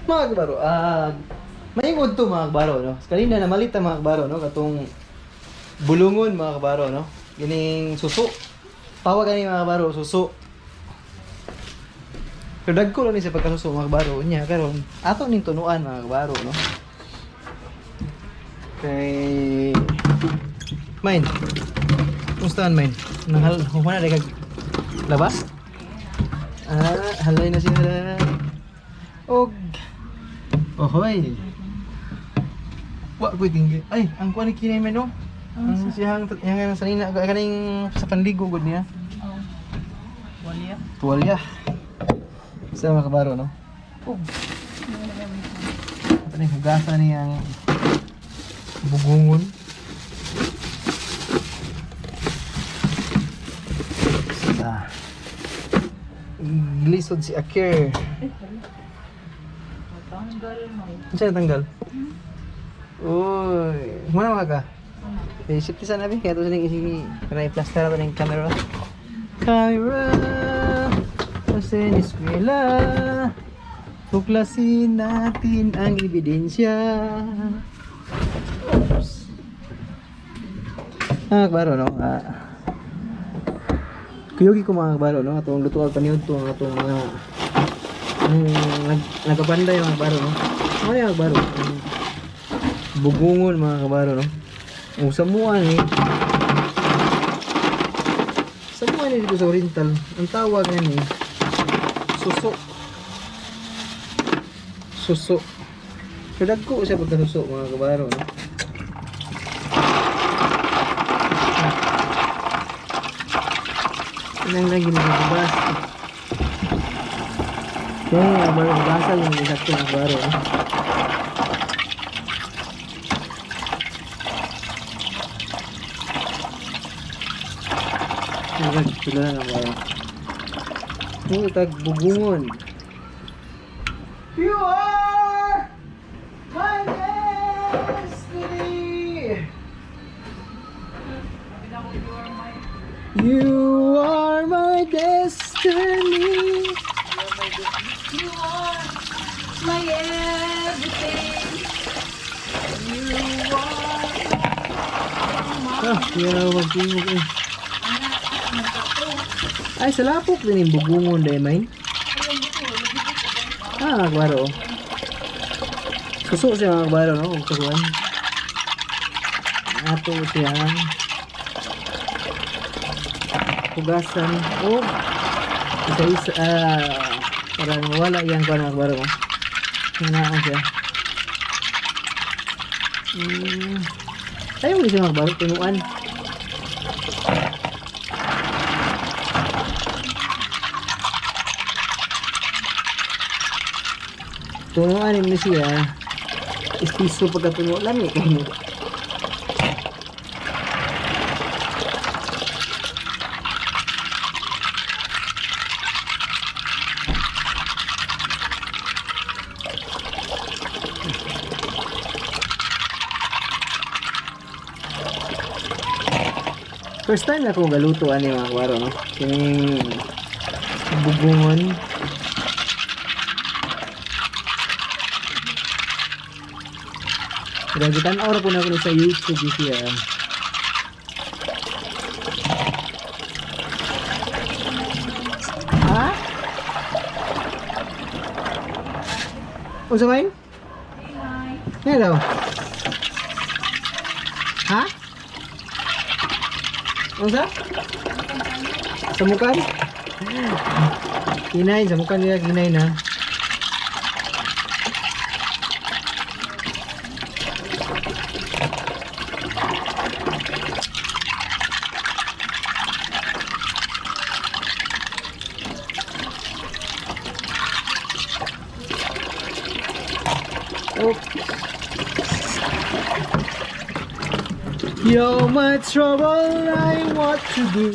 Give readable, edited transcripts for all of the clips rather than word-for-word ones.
Mga kabaro, may to mga kabaro, no? Kanina namalita mga kabaro, no? Katong bulungon mga kabaro, no? Gining suso. Tawag gani mga kabaro, suso. Pero dagko lang ni sa pagkasuso mga kabaro niya karon. Ato ning tunuan mga kabaro, no? Kay Main. Kumusta main? Nang hal humana kag labas? Ah, halay na siya. Og Ohoy. Wa ko'y tinggi. Ay, ang kuan ni kinay man no. Ang siyang yang sa nina kaning sa panligo gud niya. Oh. Walya. Tuwalya. Sa mga kabaro no. Og ito na yung hugasan niyang bugungon. Sa glisod si Akir. Matanggal mo. Ano siya natanggal? Uy, muna mga ka. Eh, safety sana abi. Kaya ito siya isi para i-plaster ito ng camera. Camera! Sa eskwela, tuklasin natin ang ebidensya. Oops. Ah, kabaro, no? Ah. Kuyugi ko mga kabaro, no? Atong luto ang paniud to, ang atong mga ang nagabanday mga kabaro, no? Ano yung mga kabaro? Ang bugungon mga kabaro, no? Ang samuan eh. Samuan eh dito sa Oriental. Ang tawag na ni suso. Suso. So dagko siya pagkasuso mga kabaro, no? Inang lang ginagabas. Yung mga kabaro, basa yung sakto mga kabaro, no? Murag sila na ba? Murag bugungon. You are my destiny. You are my destiny. You are my everything. You are Ah, kaya magtingog eh. Ay, sa lapok din yung bugungon dahil main. Ah, klaro. Suso siya mga kabaro, no? Kung kasuan. Ato siya. Hugasan. O, isa-isa, para mawala iyang kuwan mga kabaro, no? Hinaan siya. Hmm. Ayaw mo siya mga kabaro, tinuan. Tunuan mo siya. Ispiso pagkatuno lami kayo. First time na akong galuto ani mga kwaro no. Kining bugungon. Pero gitan-aw ra po na ako ni sa YouTube siya. Ha? Unsa man? Hello. Ha? Unsa? Samukan? Kinay, samukan nila kinay na. Oops. You're my trouble, I what to do.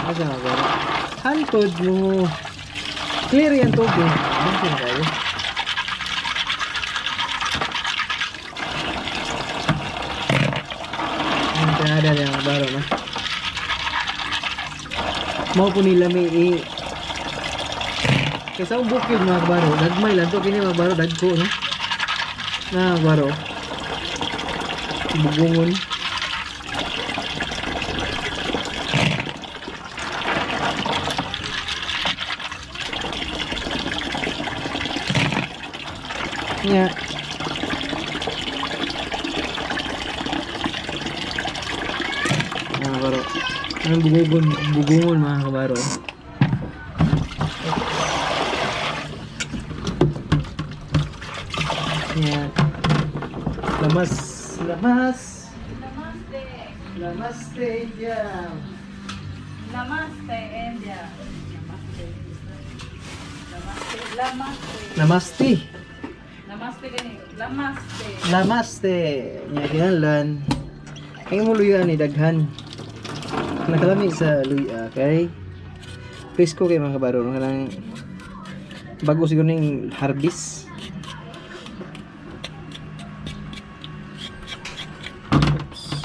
Asa nga ba? Hantod mo. Clear yan tubig. Ano na kayo? Ang kada yung baro no? Mao po nila may i Kaysa ang bukid mga kabaro, dagmay lang to kini mga kabaro, dagko no. Na mga kabaro. Bugungon. Nya. Mga kabaro. Anong bugungon, bugungon mga kabaro. Yan. Lamas, lamas. Namaste. Namaste, India. Namaste, India. Namaste. Namaste. Namaste. Namaste. Namaste gani. Namaste. Namaste. Nya kinahanglan. Ang mo luya ni daghan. Nakalami sa luya kay presko kay mga kabaro no kanang bago siguro ning harvest. Oops.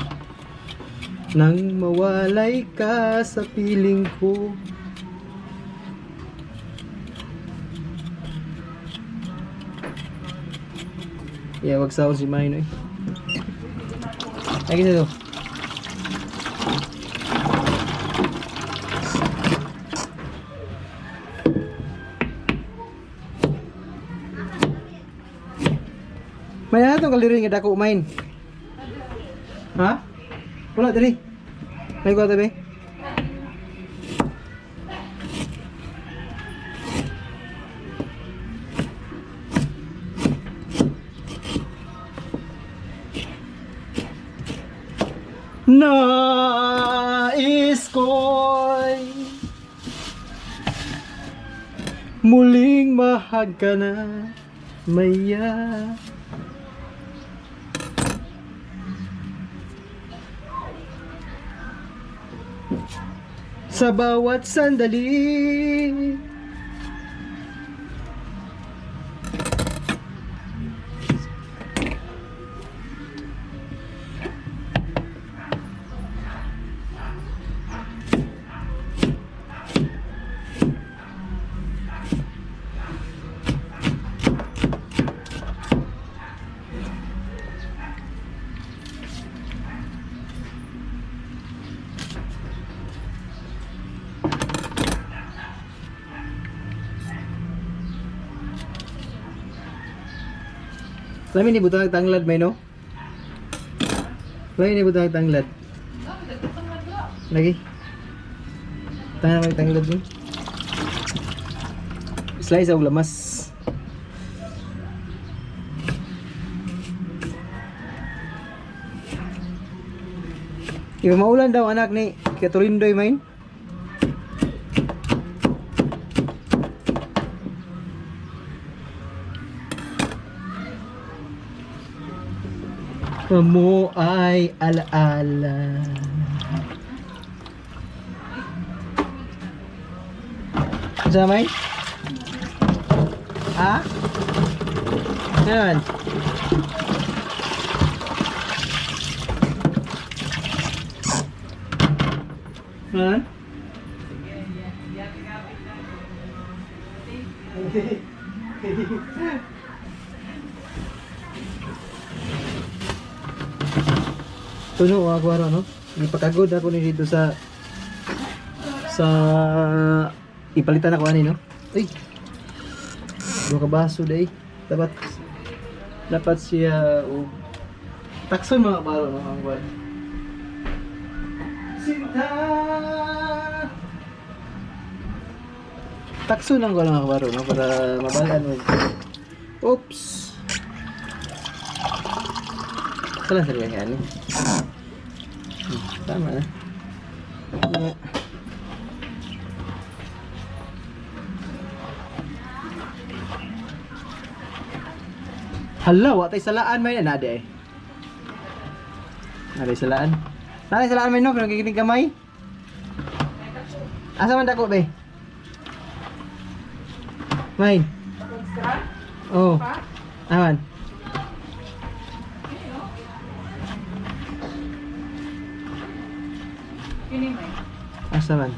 Nang mawalay ka sa piling ko. Yeah, wag sa si Mino eh. Ay, kita to. May na itong kalirin nga dako main. Ha? Wala diri. May kuha tabi. Nais ko'y muling mahag ka na maya. Sa bawat sandali. Lami ni butang tanglad may no? Lami ni butang tanglad. Lagi. Tangan may tanglad ni. Slice og lamas. Iba maulan daw anak ni Katurindoy main. Mo ay alaala. Sa may? Ha? Yan. Ha? Tuno ako ano no? Ipakagod ako ni dito sa sa ipalitan ako ani no. Uy. Duha ka baso day. Dapat dapat siya og takson mga baro no ang kwan. Sinta. Takson lang ko mga kabaro no para mabalaan mo. Oops. Sala sa yan ani. Tama na. Yeah. Hala, wa tay salaan may na eh. Nade salaan. Nade salaan may no, pero giginig gamay. Asa man dako be? Main. Extra? Oh, Pa? aman. Kini may. Asa man?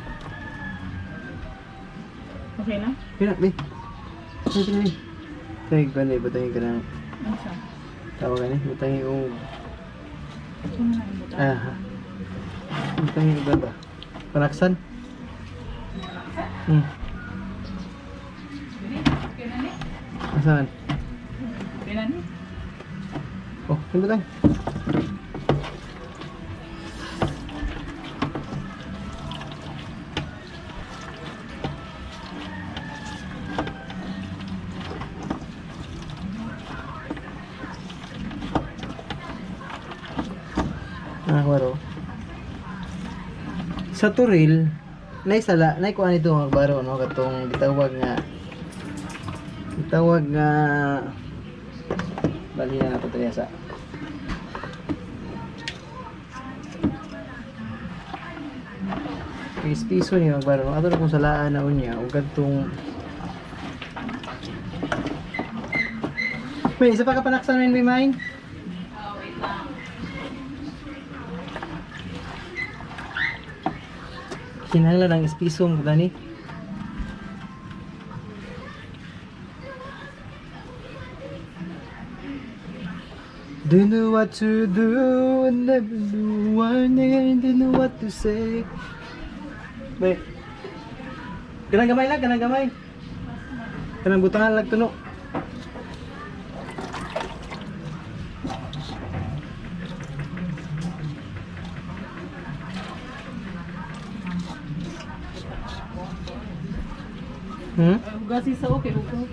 Okay na? Pina, be. Ito ni. Tay ko na butangin ka ng Ano siya? tawag ani, butangin og Sino na yung butang? ah. Butangin og ba? Panaksan. Dili, okay na ni. Asan? Okay na ni. Oh, pindutan. Ah, baro. Sa Turil, nay sala, nay kuan ito mga baro no katong gitawag nga bali na nato diri sa Kay piso ni magbaro. Ato na kung salaan na unya ug kadtong May isa pa ka panaksan men, may mine. Oh, wait lang. Kinahanglan ang espiso mo gani. Don't know what to do, and never knew one day, don't know what to say. May. Kanang gamay lang, kanang gamay. Kanang butangan lang tuno. Ay, hugasi sa okay, hugo.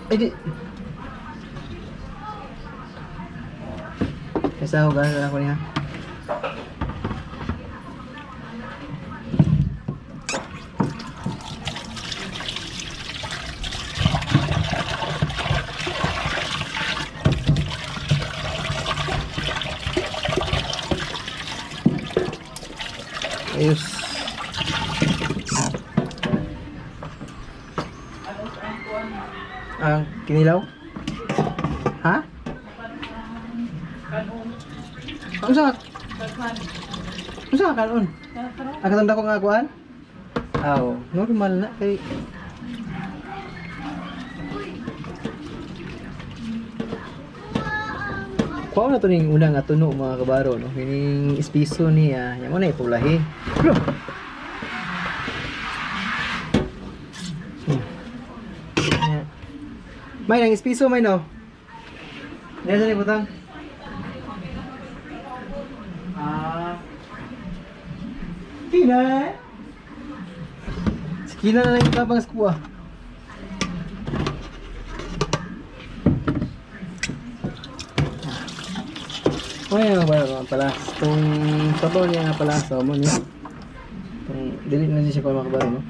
Ay, di. Kaysa hugasan ako niya. Ayos. Alos ang kuan. Ang kinilaw? Ha? Kanon. Ang sa Daghan. Unsa ka kanon? Tara. Ang katanda ko nga kuan? Aw, normal na kay Kuha na to ning una nga tuno mga kabaro no. Kining espiso niya, nya mo na ipulahi. Bro. Nya. May nang espiso may no. Diyan sa butang. Ah. Kina. Si Kina na lang yung tabang sa kuha. Ay, ano ba naman pala? Itong sabaw niya nga pala sa mo niya. Itong dili na siya kung makabaro, no?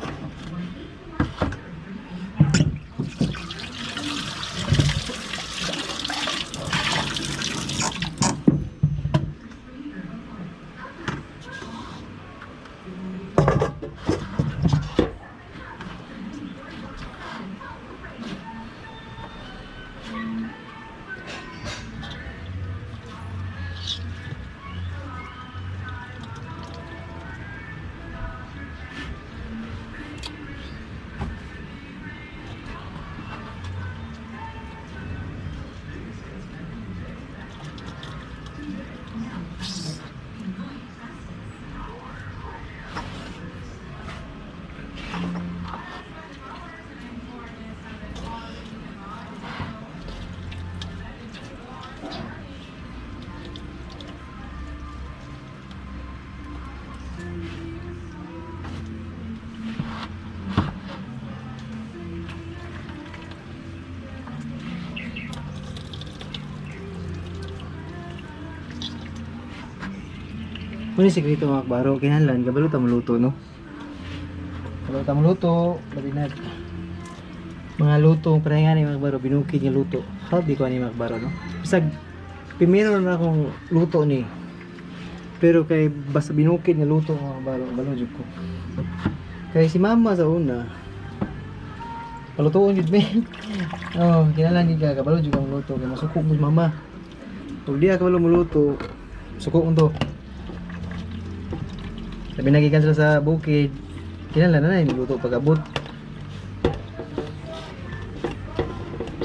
Muna sikreto mga kabaro, kinahanglan kabalo ta moluto no. Kabalo ta moluto, labi na mga luto, pareha nga ni mga kabaro, binukid nga luto. Healthy ko ani mga kabaro no. Bisag primero na akong luto ni. Pero kay basta binukid nga luto mga kabaro, balo jud ko. Kay si mama sa una, palutuon jud me. Oh, kinahanglan jud ka kabalo jud ang luto kay masuko mo si mama. Pag di ka kabalo moluto, suko mo to. Sabi nagikan sila sa bukid. Kinahanglan na na luto pag-abot.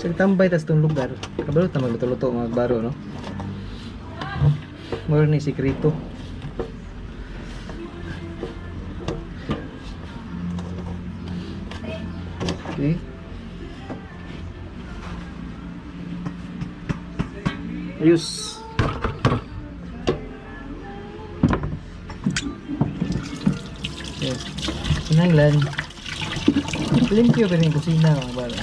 Sa tambay tas tong lugar. Kabalo ta magluto-luto mga baro, no? Mura ni sikreto. Okay. Ayos. Yes. Kinahanglan. Limpyo pa rin yung kusina mga baro.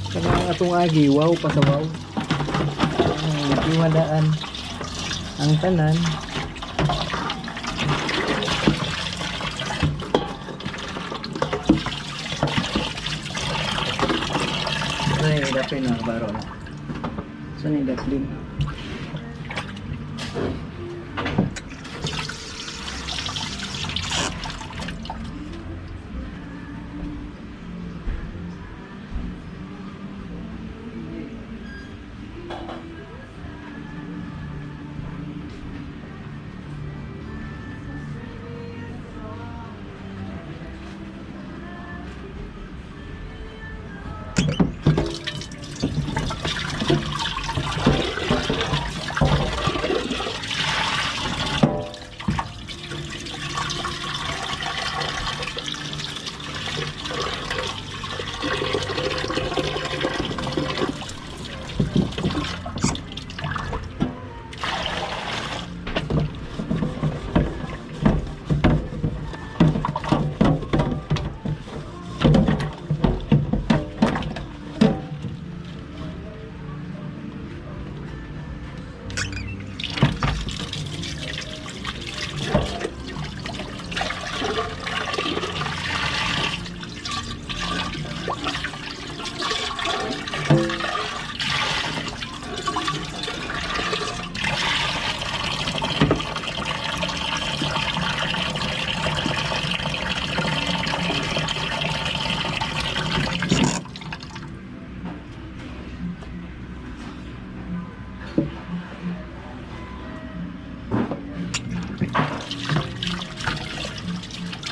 Saka ang atong agi, wow pa sa wow. Ang tiwadaan ang tanan. Saan yung idapin mga kabaro na? Saan yung idapin?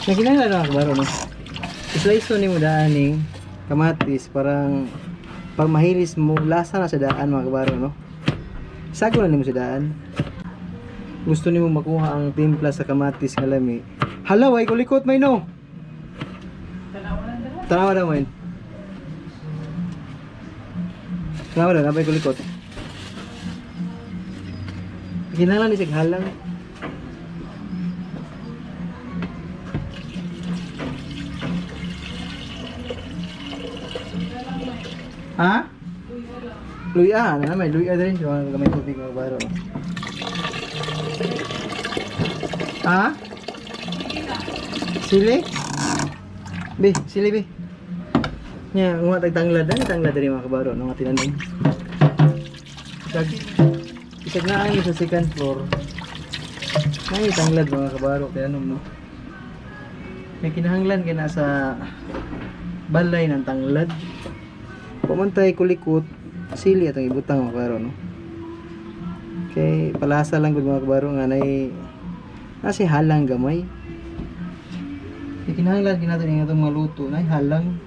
Naginala na ako baro no. Slice ni mo daan ning kamatis parang pag mahilis mo lasa na sa daan mga kabaro no. Sago na nimo sa daan. Gusto nimo makuha ang timpla sa kamatis nga lami. Hala, way kulikot may no. Tanawa lang dala. Tanawa daw man. Tanawa daw, nabay kulikot. Kinahanglan ni sig halang. Ha? Luya, na may luya din siya gamay tubig mga baro. Ha? Sili? Bi, sili bi. Nya, nguha tag tanglad, ano tanglad diri mga kabaro no nga tinanom. Isag isag na sa second floor. Nay tanglad mga kabaro tinanom no. May kinahanglan kay na sa balay ng tanglad. Pumantay kulikot, sili atong ibutang mga kabaro no. Kay palasa lang gud mga kabaro nga nay nasi halang gamay. Kay kinahanglan kinato ning atong maluto nay halang.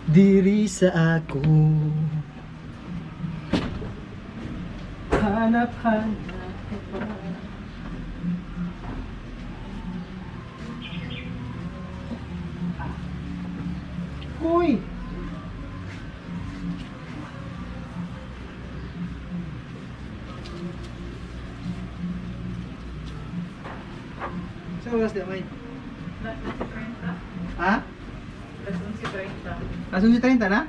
Diri sa ako. Hanap hanap ka pa. Hoy! Sa oras di may? Alas 11:30. Ha? Alas 11:30. Alas 11:30 na?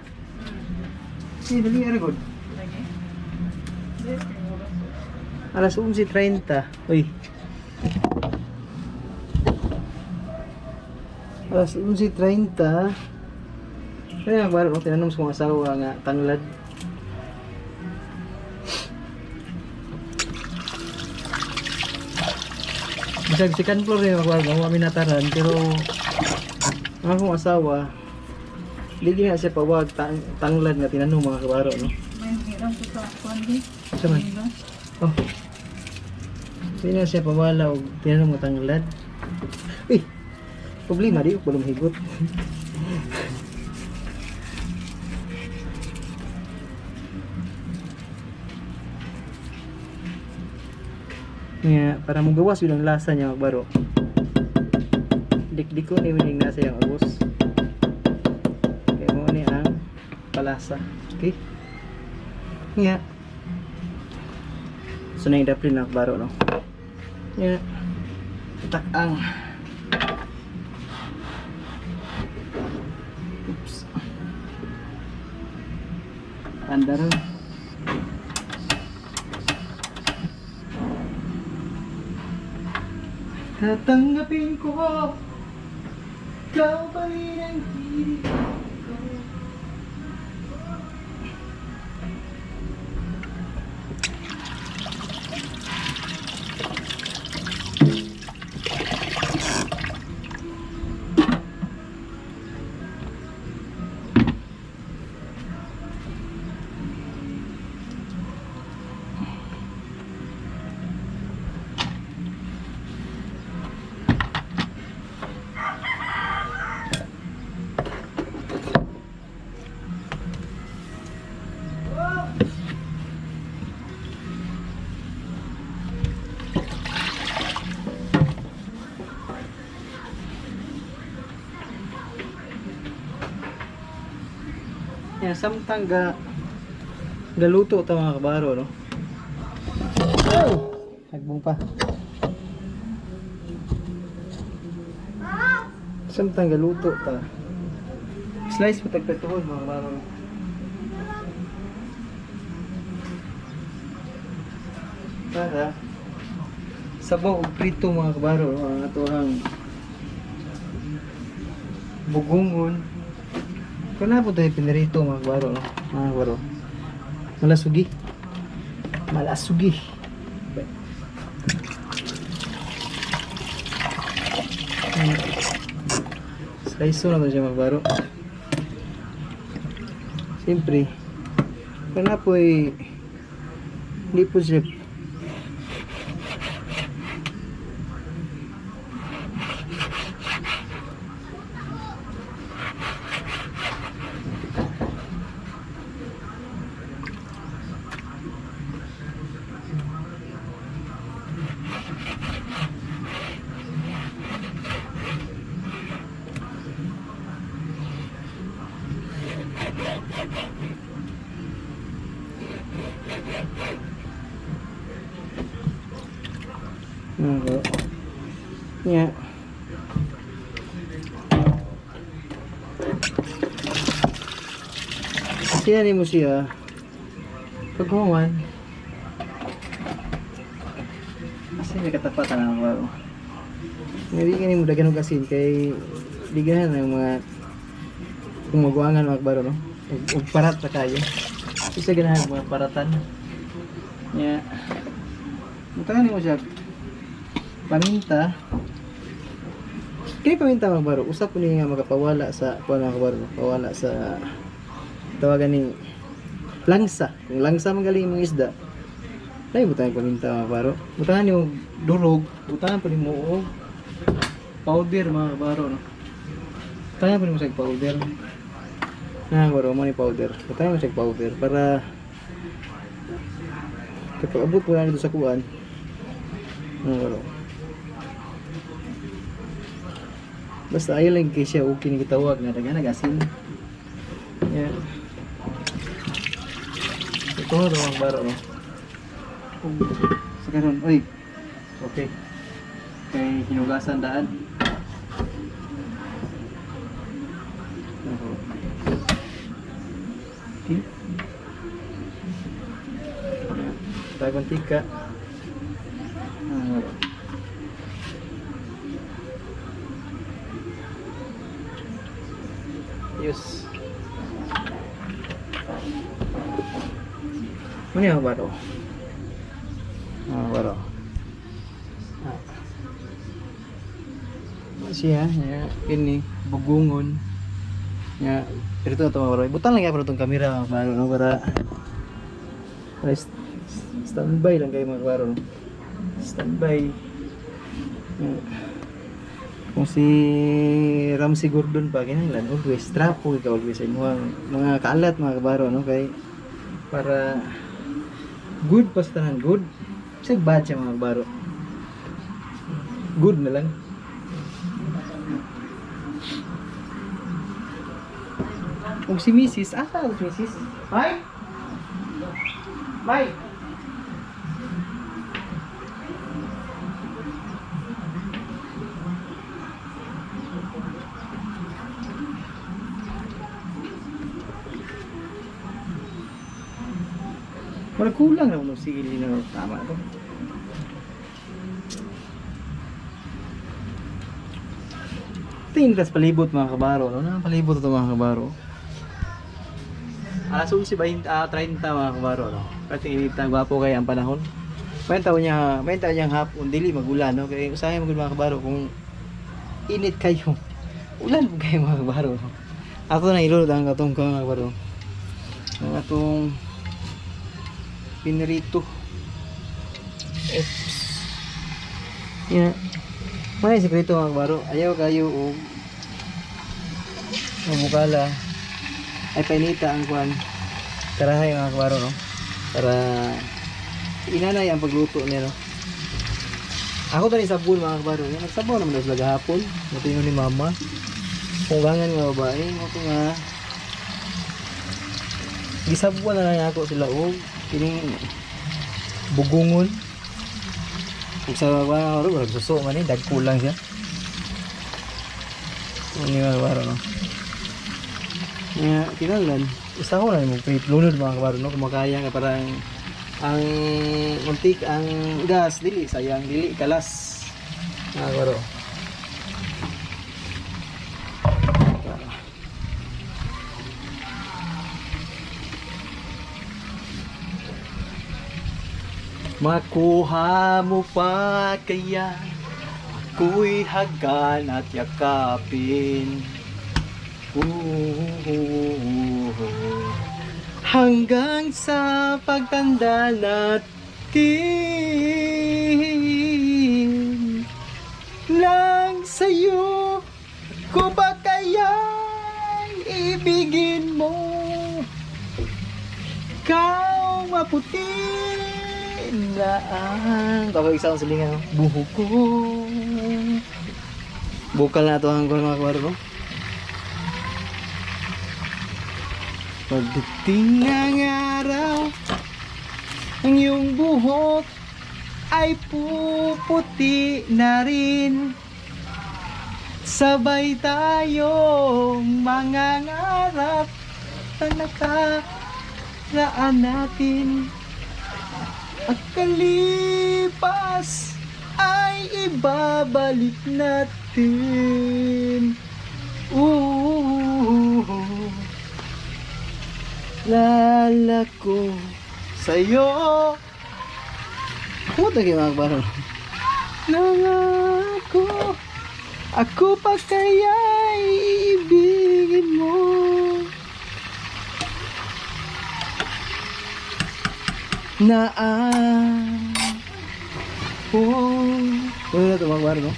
Sige, dali ara good. Lagi. Hindi, kay oras. Alas 11:30. Uy. Alas 11:30. Kaya baro ko tinanong sa kong asawa nga tanglad. Bisag second floor rin ako, wa mi nataran pero ang akong asawa Di gina siya pawag tanglad nga tinanom, mga kabaro, no? May hiram ko sa kuan di. Sa man? Oh. Di na siya pawala og tinanom nga tanglad. Uy. Problema di ko higot. Nga para mugawas yun ang lasa niya, magbaro. Dikdiko ni wining nasa iyang ubos. Kaya mo ni ang palasa. Okay? Nga. So na yung daplin na baro, no? Nga. Takang. Oops. Andar. Tatanggapin ko, ikaw pa rin ang hilig ko. Yan, samtang galuto ta, mga kabaro, no? Oh! Hagbong pa. Samtang galuto ta. Slice mo tagtatuhod, mga kabaro, no? Para sabaw og prito, mga kabaro, no? Ang atuhang bugungon. Kung na po tayo pinirito, mga kabaro, no? Mga kabaro. Malasugi. Malasugi. Slice na to siya, mga kabaro. Siyempre, kung na po ay hindi po siya. Mga kabaro. Yeah. Siya ni mo siya. Paghuman. Asa may katapatan ang baro. Hindi ka ni mo dagan og asin kay di ganahan ang mga kung maguangan, mga baro, no. Ug parat pa kayo. Isa ganahan ang mga paratan. Yeah. Mutangan nimo siya paminta. Kini paminta, mga baro, usap ko ni nga makapawala sa kuan, mga baro, pawala sa tawagan ni langsa. Kung langsa man galing imong isda, lahi mo tayong paminta, mga baro. Butangan nimo durog, butangan pa nimo og powder, mga baro, no. Butangan pa nimo sa powder. Na baro mo ni powder. Butangan mo sa powder para kapag abot mo na dito sa kuan, mga baro. Basta ayaw lang kay siya okay ni gitawag nga daghan asin. Yeah. Ito ro ang baro, no. Sa karon, oy. Okay. Kay hinugasan daan. Ako. Okay. Tayo tika. Ah, Yes. Ano yung baro? Ah, baro. Ah. Siya, ya, kini bugungon. Nga, pero ito na ito mga kabaro. Butang lang kaya itong kamera mga kabaro, no? Para, para standby lang kayo mga kabaro, no? Standby. Nga. Kung si Ramsey Gordon pa, kinahanglan, always, trapo ikaw always sa imuhang mga kalat mga kabaro, no? Kay, para good pa sa tanan, good. Sa bad siya mga kabaro. Good na lang. Kung si Mrs. Asa si Mrs.? May? May? Wala kulang na kung sili na tama to. Tingin tas palibot mga kabaro, no? Na palibot ito mga kabaro. Alas 11:20, 30 mga kabaro, no? Pwede inita, gwapo kay ang panahon. May taon niyang hapon, dili magulan, no? Kay usahay mo gud mga kabaro kung init kayo. Ulan po kayo mga kabaro, no? Ato na ilulod ang katong ka mga kabaro. Ang atong pinrito. Oops. Yeah. May sekreto mga kabaro. Ayaw kayo og mabukala. Ay painita ang kuan. Karahay mga kabaro, no? Para inanay ang pagluto niya, no? Ako tani sabon mga kabaro. Yan, nagsabon naman daw sila gahapon. Matino ni mama. Kunggangan nga babae. Mo to nga. Gisabuan na lang ako sila og kining bugungon. Kung sa mga kabaro, murag suso man eh. Dagko lang siya. Ano mga kabaro, no? Nga, kinahanglan, isa ko na yung lunod mga kabaro, no? Kumakaya nga parang ang muntik ang gas dili sayang dili kalas mga kabaro. Makuha mo pa kaya ako'y hagan at yakapin. Ooh. Hanggang sa pagtanda natin lang sa'yo ko ba kaya ibigin mo? Ikaw maputi na ang baka isang silingan buhok ko. Bukal na ito ang mga kabaro. Pagdating ng araw, ang iyong buhok ay puputi na rin. Sabay tayong mangangarap na nakaraan natin. At kalipas ay ibabalik natin. Ooh. Lalako sa'yo. Puta kayo mga kabaro. Nangako, ako pa kaya iibigin mo? Na ako. Wala na ito mga kabaro, no?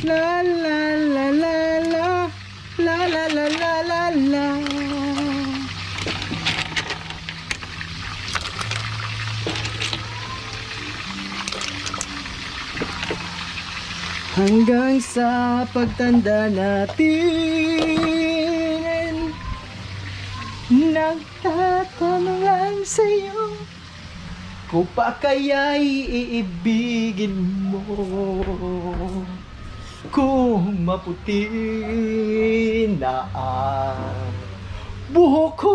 La la la la la la la la la la la. Hanggang sa pagtanda natin, nagtatanong lang sa'yo kung pa kaya'y iibigin mo. Kung maputi na ang buhok ko.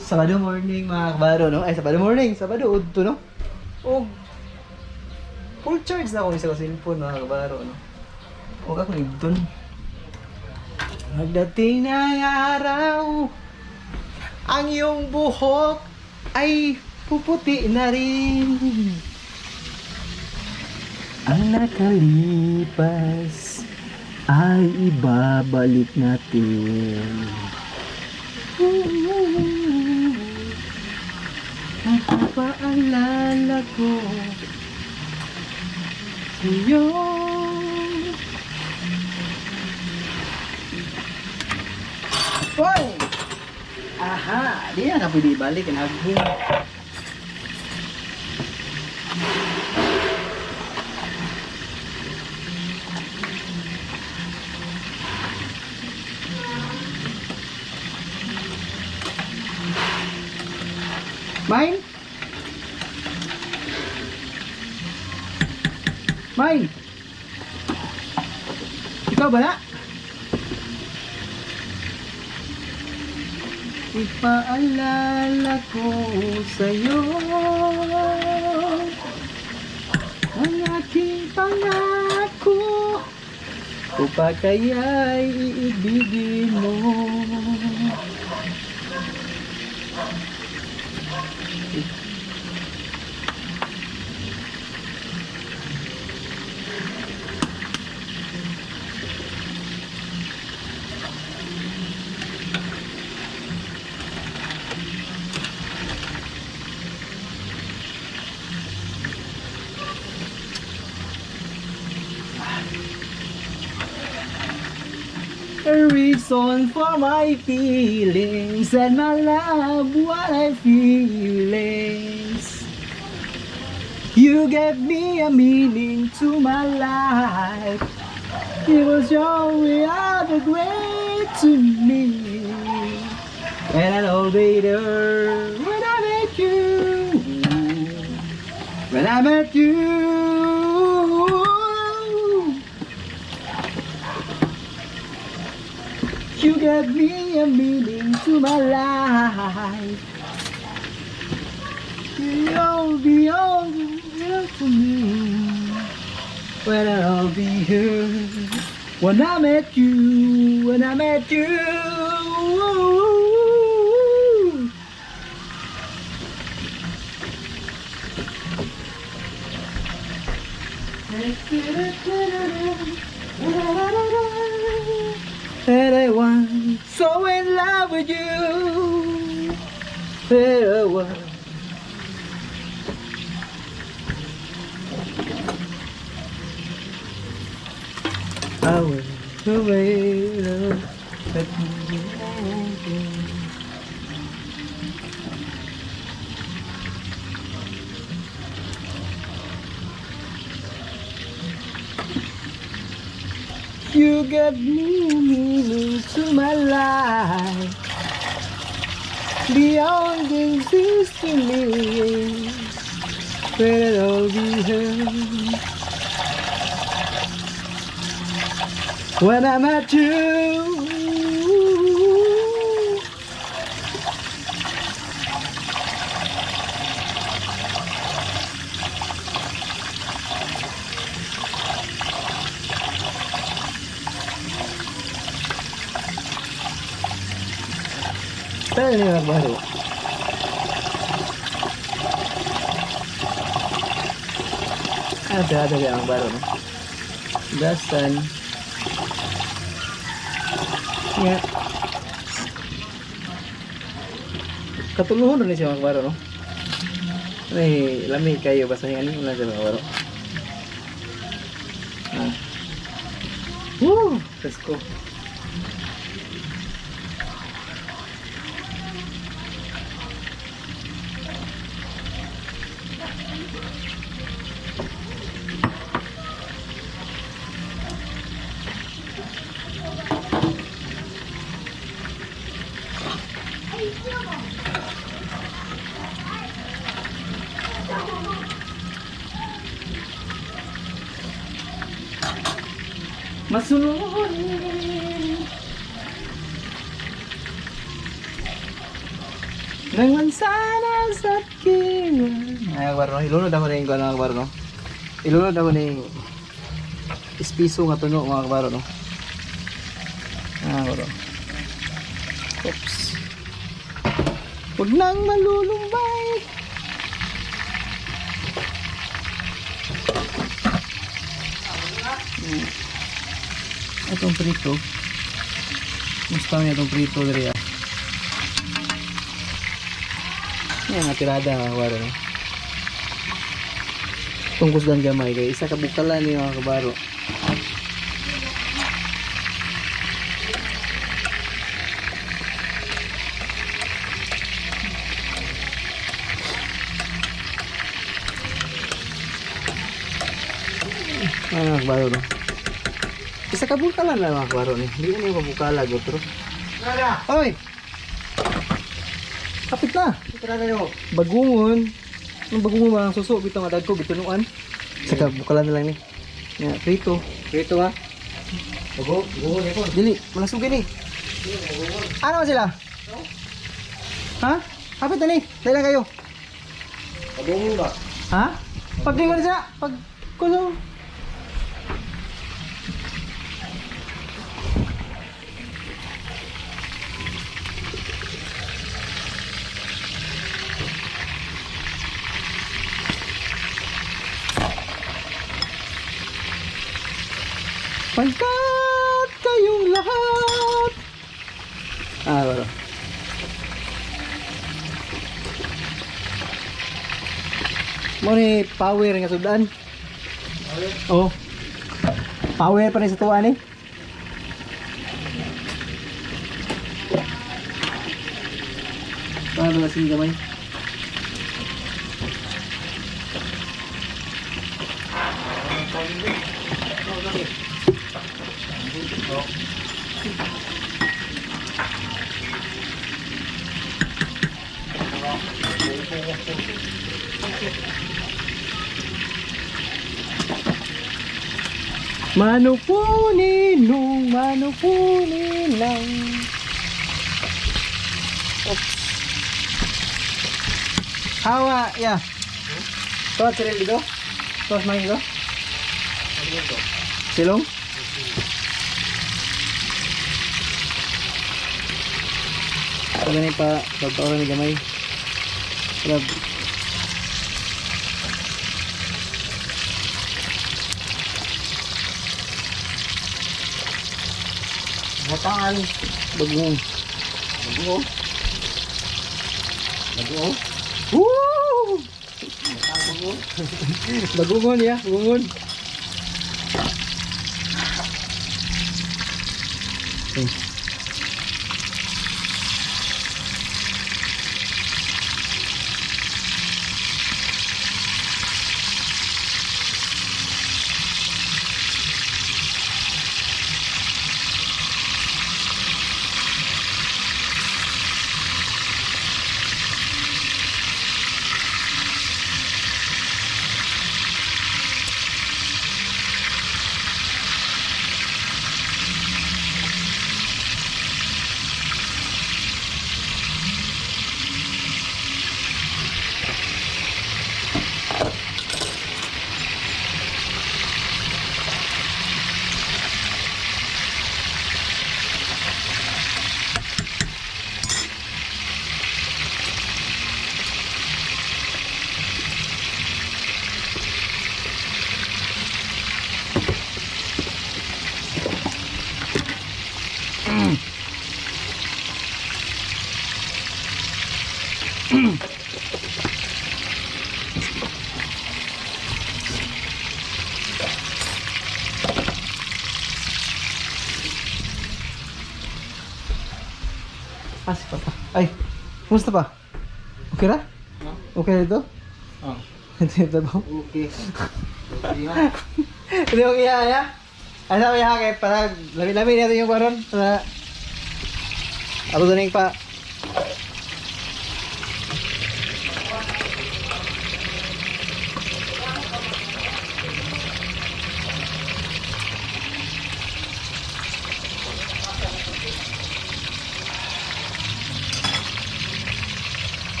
Sabado morning mga kabaro, no? Ay, Sabado morning, Sabado udto, no? Og full charge na ako isa ka cellphone mga kabaro, no? Huwag ako ibton. Pagdating ng araw, ang iyong buhok ay puputi na rin. Ang nakalipas ay ibabalik natin. Napapaalala ko sa'yo. Hoy! Aha! Di na ka pwede ibalik. Ang haghing. Mine? Mine? Ikaw ba na? Ipaalala ko sa'yo ang aking pangako, o pa kaya'y iibigin mo. A reason for my feelings and my love, what I feelings. You gave me a meaning to my life. It was your way out the great to me. And I'll be there when I met you. When I met you. You gave me a meaning to my life. You'll be all the to me when I'll be here. When I met you, when I met you. And I was so in love with you. And I was. I was away love that you. You gave me meaning to my life. Beyond exists to me. Where it all be here. When I met you. Tayo na yung baro. Ah, ada ang baro, no? Dasan. Nga. Katuluhon rin siya mga baro, no? Ay, lami kayo basta yung ano lang siya mga baro. Ah. Woo! Let's go. Masunurin ng mansanas at kiwa. Ay, akbar, no? Ilunod ako na yung ano, akbar, no? Ilunod ako na yung Ispiso nga tuno, mga kabaro, no. Ah, baro. Oops. Huwag nang malulumbay. Itong prito. Musta niya itong prito diri ah. Yan nga tirada, mga kabaro, no? Itong kusgan gamay kay isa ka bukalan ni, mga kabaro. Ah, mga kabaro, no? Isa ka bukalan na, mga kabaro, ni. Hindi na yung kabukala go pero. Oy! Kapit na. Bagungon. Ang bagungon ba ang suso bitaw nga dagko gitunuan. Isa ka bukalan na lang ni. Ya, prito. Prito ha? Bago, bago ni ko. Dili, malasugi ni. Ano ba sila? Ha? Kapit na ni. Dali lang kayo. Bago ba? Ha? Pag ko na siya, pag kulo. Pagkat kayong lahat. Ah, wala. Mo ni power nga sudan. Oh. Power pa ni sa tuwa ni. Paano ba sing gamay? Manupunin nung manupunin lang. Oops. Hawa, ya. Tuwas sila dito? Tuwas main dito? Silong? Pag ganun pa, pagpaura ni gamay. Grab. Butangan. Bagong. Bago. Bago. Woo! Bago. Bagungon ya, bagungon. Ah, si Papa. Ay, kumusta pa? Okay ra? Okay na ito? Oh. Ito ba? Okay. Okay ha. Hindi ko kaya, ya? Ano sabi niya kay para lami-lami natin yung karon para ako doon pa.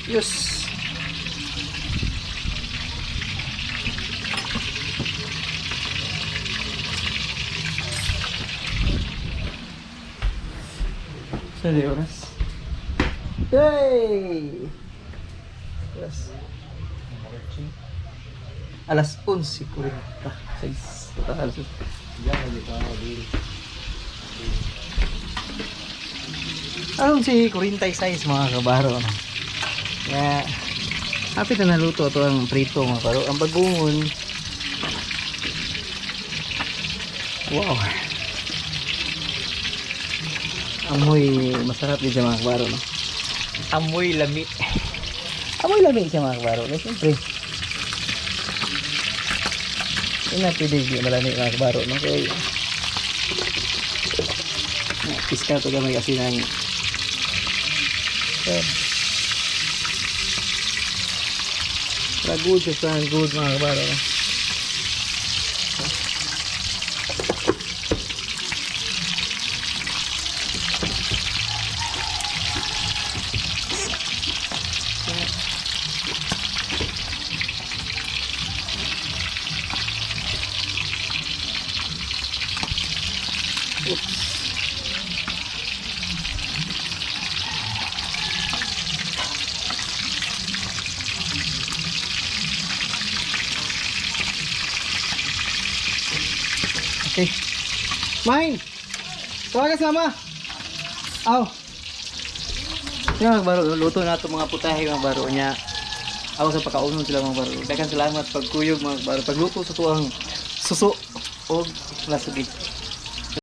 Yes. Sa oras. Hey! Yes. Alas 11:46. Total. Aron si 46, mga kabaro, no? Kaya, hapit na naluto ito ang prito, mga kabaro. Ang bagungon. Wow. Amoy masarap din siya, mga kabaro, no? Amoy lami. Amoy lami siya, mga kabaro, no? Siyempre. Hindi na pwede di malami, mga kabaro, no? Kaya, piska to gamay kasi ng. Pero good siya sa good, mga kabaro, no? Okay. Mine! Tawagan sa mama! Aw! Yan, mga baro, luto na ito mga putahe, mga baro niya. Ako sa pagkaunon sila, mga baro. Daghang salamat pagkuyog, mga baro. Pagluto sa tuang suso o lasugi.